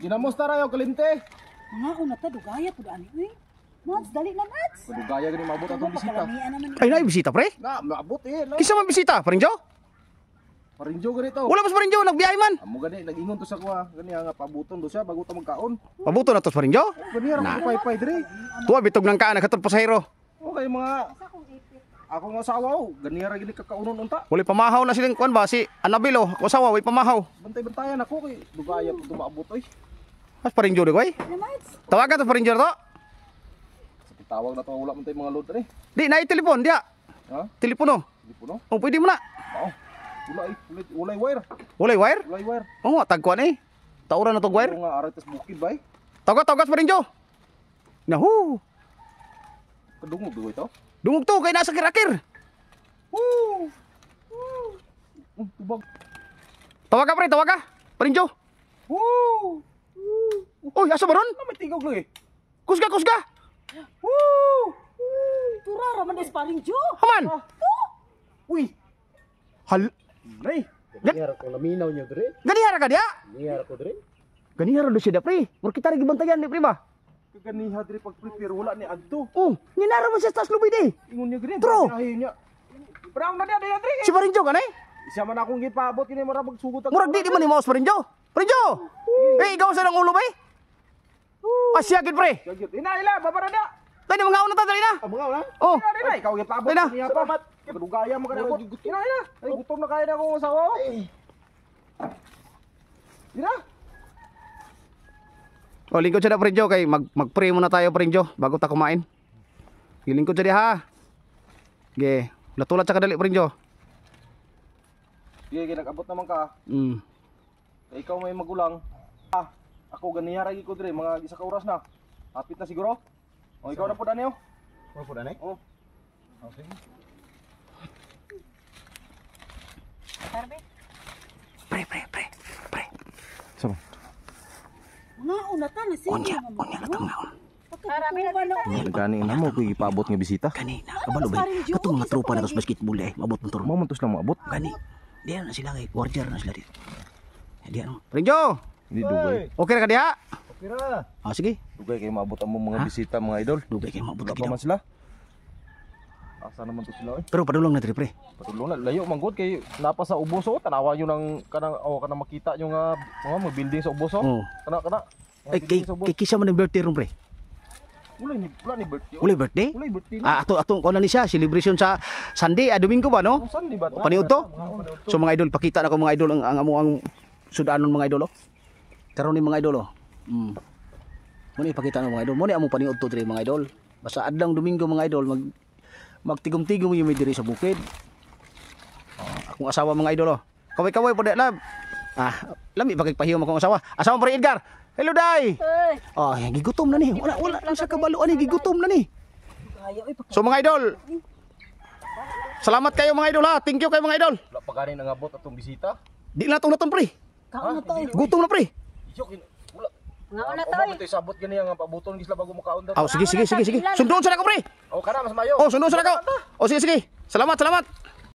Ginamos ta rayo kalinte. Mga una ta dugaya pud ani uy. Mads, dali na Mads. Dugaya gani maabot atong bisita. Pagkalamian naman. Ay, naay bisita, pre. Na, maabot eh. No? Kinsa man bisita, Paring Joe? Parinjo ganito. Wala mas Paring Joe, nagbiyahe man. Amo gani nag-ingon to sa kuha. Gani nga pabuton do siya bago ta magkaon. Pabuto na to sa Paring Joe. Gani ra ko paypay diri. Tuwa bitog ng kaan nakatod pasahero. Okay mga ako nga asawa oh, gani ra gini kakaunon unta. Wala pamahaw na silang kuan ba si Anabel oh, ako asawa way pamahaw. Bantay-bantayan ako kay dugaya po maabot oy. Mas Paring Joe oy. Na Mads. Tawagan to Paring Joe to. Sa pitawag na to wala man tay mga load diri. Di na telepon diya. Ha? Telepono. Telepono? Oh, pwede mo na. Mao. Wala eh, walay wire. Walay wire? Walay wire. Oo, tagkuan eh. Tauran na to wire. Pero nga aray tas bukid bay. Tawagan, tawagan Paring Joe. Nahu. Kadungog dugoy to. Dungog to kay nasa kirakir. Woo! Tubag. Tawagan pre, tawagan. Paring Joe. Woo! Uy, asa ba ron? Ano may tigog lang eh. Kusga, kusga. Woo! Tura ra man des paring Joe. Haman. Uy! Hal. Nay! Ganihara ko naminaw niyo dre. Ganihara ka diya. Ganihara ko dre. Ganihara do siya da pre. Mur kita rin gibantayan di pre ba? Kaganiha diri pag-prepare wala ni adto. Oh, ninara mo siya sa taas lubid eh. Ingon niya gani. True. Niya. Prang na diya diri. Si Paring Joe kanay? Siya man akong gipaabot kini mura magsugot ang. Murag di di man ni mouse Paring Joe. Paring Joe. Eh, ikaw sa ng ulo ba eh? Asya gid pre. Gagit. Ina ila babarada. Tayo mga una ta dali na. Ah, mga una. Oh. Ina ina ikaw gipaabot Ina. niya pa. Kadugaya mo kada abot. Ina ina. Ay gutom na kaya na akong asawa. oh. Ina. O, lingkod siya na Paring Joe kay mag-pray muna tayo Paring Joe bago ta kumain. Lingkod siya di ha. Ge, latulat sa kadali Paring Joe. Sige, sige, nag-abot naman ka. Eh, ikaw may magulang. Ah, ako ganiha ra ko dire mga isa ka oras na. Hapit na siguro. O ikaw na po Daniel. Mo po danay. Oh. Okay. Tarbe. Pre, pre, pre. Pre. Sama. Mga una ta na sige. Unya, unya na tong naon. Pagkakuha na uy. Gani na mo ko gipaabot nga bisita. Gani na kabalo ba? Katong mga tropa na tos basketball eh, mabot mo turo. Mo man to sila moabot. Gani. Diyan na sila kay warrior na sila dito. Diyan. Paring Joe, Hindi dugay. okay na ka diha? Okay ra. Ah, sige. Dugay kay maabot ang mga bisita mga idol. Dugay kay mabot Wala lagi pa daw. man sila. Asa naman to sila eh. Pero padulong na diri pre. Patulong na layo man gud kay napa sa ubos oh tanawa nyo ng kanang oh kanang makita nyo nga mga building sa ubos oh. Oo. Kana kana. Mga Ay, kay building sa ubos. kay kisa man ang birthday ron pre. Wala ni birthday. Wala birthday? Wala birthday. Ah, ato atong kuno ni siya celebration sa Sunday, ah, Domingo ba no? Ang Sunday ba? to? Paniud to? So mga idol, pakita na ko mga idol ang amo ang sudanon mga idol oh. Karon ni mga idol oh. Mo ni ipakita na mga idol. Mo ni among paniud to diri mga idol. Basta adlang Domingo mga idol magtigom-tigom yung may diri sa bukid. Oh, akong asawa mga idol oh. Kaway-kaway po lab. Ah, lami pa kay pahiyom akong asawa. Asawa pre Edgar. Hello day. Uy. Oh, gigutom na ni. Wala wala lang sa kabalo ani gigutom na ni. Kaya uy So mga idol, salamat kayo mga idol ha. Thank you kayo mga idol. Wala pa gani nangabot atong bisita. Di na itong naton pre. Kaon na ta. uy. Gutom na pre. Iyo wala. Mga una ta Uma uy. man to isabot gani nga pabuton gisla bago makaon daw. Oh, sige sige sige sige. Sundon sa ko pre. Oh kana mas mayo. Oh, sundon sa ko. Oh, sige sige. Salamat, salamat.